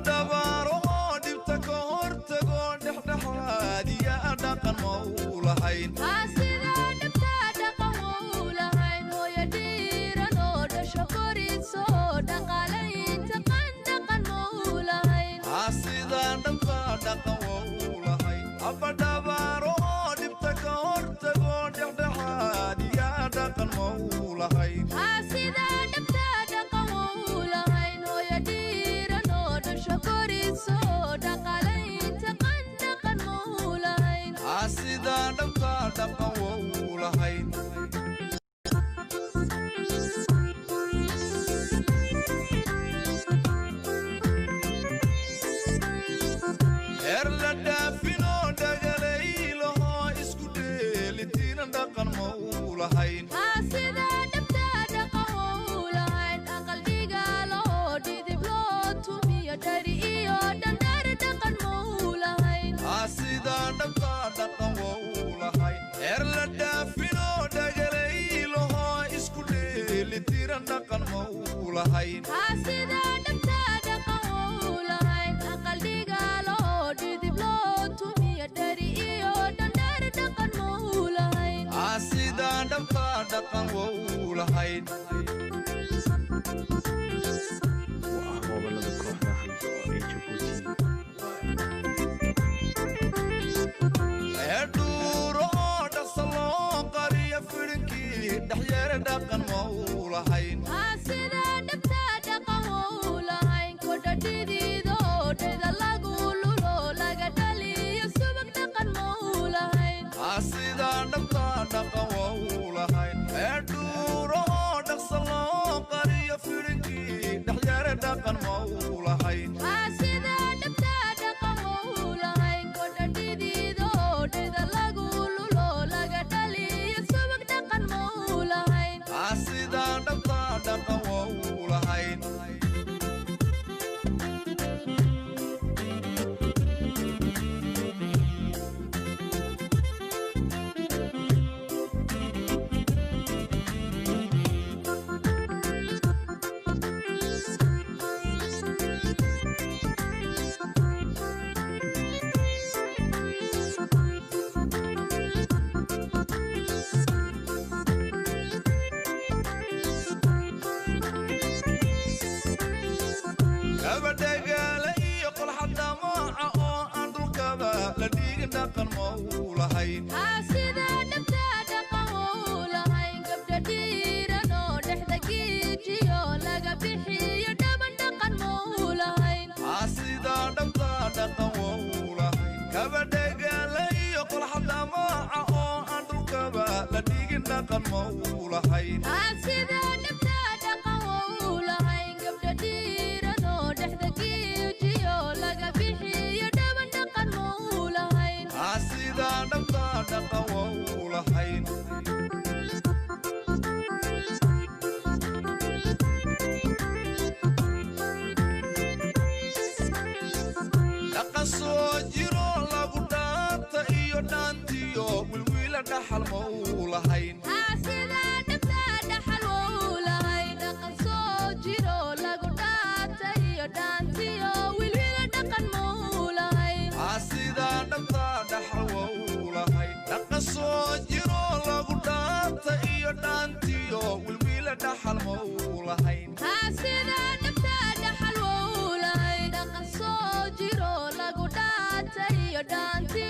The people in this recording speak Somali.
Abadhabaaro oo dhibta ka hortago dhexdhexaadiya dhaqan ma uu lahayn. Sidaa dhabta dhaqan wou lahayn, hooyo dhiiran oo dhasho koriso dhaqaalaynta qan dhaqan ma uu lahayn. Sidaa dhabta dhaqan waa uu lahayn. Abadhabaaro oo dhibta ka hortago dhexdhexaadiya dhaqan ma uu lahayn. Sidaa dhabta dhaqan wou lahayn, hooyo dhiiran oo dhasho koriso dhaqaalaynta qan dhaqan ma uu lahayn. Sidaa dhabta dhaqan waa uu lahayn. Heer la dhaafinoo dhagalaylaho isku dheelitiran dhaqan ma uu lahayn. Sidaa dhabta dhaqan wou lahayn, aqal dhigaalo oo dhidib loo tumiyo dhari iyo dhandhar dhaqan ma uu lahayn. Sidaa dhabta dhaqan waa uu lahayn. Heer la dhaafinoo dhagalaylaho isku dheelitiran dhaqan ma uu lahayn. Sidaa dhabta dhaqan wou lahayn, aqal dhigaalo oo dhidib loo tumiyo dhari iyo dhandhar dhaqan ma uu lahayn. Sidaa dhabta dhaqan waa uu lahayn. Oo ah gobolada kooxda Haldoor ee Jabuuti. Heer dhuuro oo dhaqsa loo qariyo fidhinkii dhexyeere dhaqan ma uu lahayn. Sidaa dhabta dhaqan wou lahayn, kodha dhidido dheda lagu lulo laga dhaliyo subag dhaqan ma uu lahayn. Sidaa dhabta dhaqan waa uu lahayn. Heer dhuuro oo dhaqsa loo qariyo fidhinkii dhexyeere dhaqan ma uu lahayn. Sidaa dhabta dhaqan wou lahayn, kodha dhidido dheda lagu lulo laga dhaliyo subag dhaqan ma uu lahayn. Sidaa dhabta dhaqan waa uu lahayn. Gabadhagaala iyo qolxa damaaca oo aan dhulkaba la dhigin dhaqan ma uu lahayn. Sidaa dhabta dhaqan wou lahayn, gabdha dhiiran oo dhexda giijiyo laga bixiyo dhaban dhaqan ma uu lahayn. Sidaa dhabta dhaqan waa uu lahayn. Gabadhagaala iyo qolxa damaaca oo aan dhulkaba la dhigin dhaqan ma uu lahayn. Sidaa dhabta dhaqan wou lahayn, gabdha dhiiran oo dhexda giijiyo laga bixiyo dhaban dhaqan ma uu lahayn. Sidaa dhabta dhaqan waa uu lahayn. Dhaqan soo jiro lagu dhaanta iyo dhaantiyo wilwiila dhaxal ma uu lahayn. Sidaa dhabta dhaxal wou lahayn, dhaqan soo jiro lagu dhaata iyo dhaantiyo wilwila dhaqan ma uu lahayn. Sidaa dhabta dhaxal waa uu lahayn. Dhaqan soo jiro lagu dhaanta iyo dhaantiyo wilwiila dhaxal ma uu lahayn. Sidaa